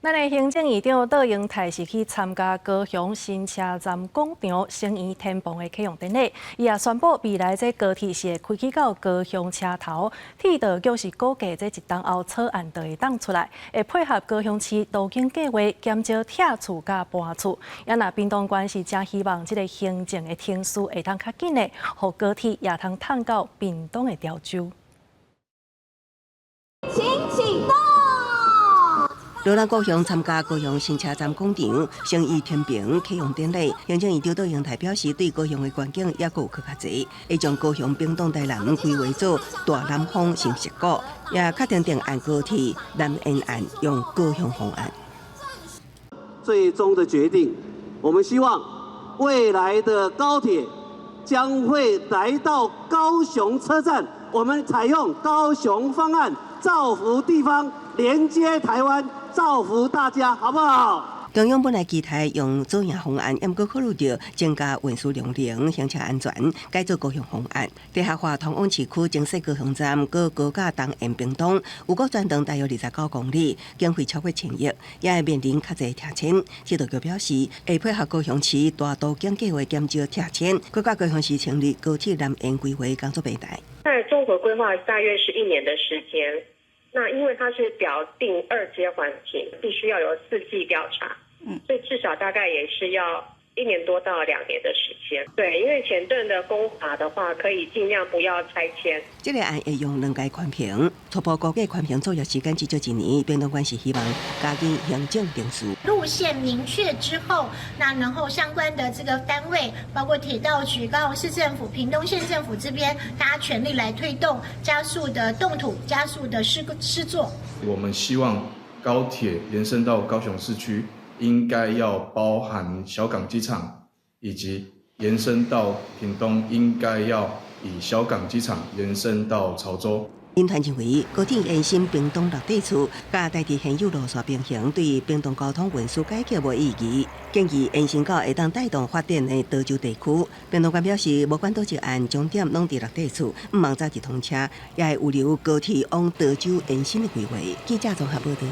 咱的行政院長卓榮泰是去參加高雄新車站廣場成圓天棚的啟用典禮，伊也宣布未來這高鐵是會開去到高雄車頭，鐵道局是估計這一冬後草案就會當出來，會配合高雄市都更計劃減少拆厝佮搬厝。也若屏東縣是誠希望這个行政的程序會當較緊的，予高鐵也通通到屏東的潮州。請啟動。羅蘭高雄參加高雄新車站廣場成圓天棚啟用典禮，行政院長卓榮泰表示，對高雄的願景猶閣有閣較濟，會將高雄、屏東、台南規劃做大南方新矽谷，也確定定案高鐵南延案用高雄方案。最終的決定，我們希望未來的高鐵將會來到高雄車站，我們採用高雄方案，造福地方，連接台灣。造福大家，好不好？中央本來期待用左營方案，毋過考慮到增加運輸量能、行車安全，改做高雄方案。地下化通往市區，增設高雄站，閣高架東延屏東，預估全長大約29公里，經費超過1000億，也會面臨較濟拆遷。鐵道局表示，會配合高雄市大都更計劃減少拆遷，閣佮高雄市成立高鐵南延規劃工作平台。在綜合規劃大約是一年的時間。那因為它是表定二階環評，必須要有四季調查，所以至少大概也是要一年多到2年的時間。對，因為前段的工法的話，可以盡量不要拆遷。這个案會用兩階寬頻，初步估計寬頻作業時間至少一年。屏東縣是希望加緊行政程序。路線明確之後，那然後相關的這個單位，包括鐵道局、高雄市政府、屏東縣政府這邊，大家全力來推動，加速的動土，加速的施作。我們希望高鐵延伸到高雄市區，應該要包含小港機場，以及延伸到屏東，應該要以小港機場延伸到潮州。因團認為高鐵延伸屏東落地處，佮台鐵現有路線平行，對屏東交通運輸改革無意義，建議延伸到會當帶動發展的潮州地區。屏東縣表示，無管佗一案終點攏佇落地處，毋望早日通車，也會預留高鐵往潮州延伸的規劃。記者綜合報道。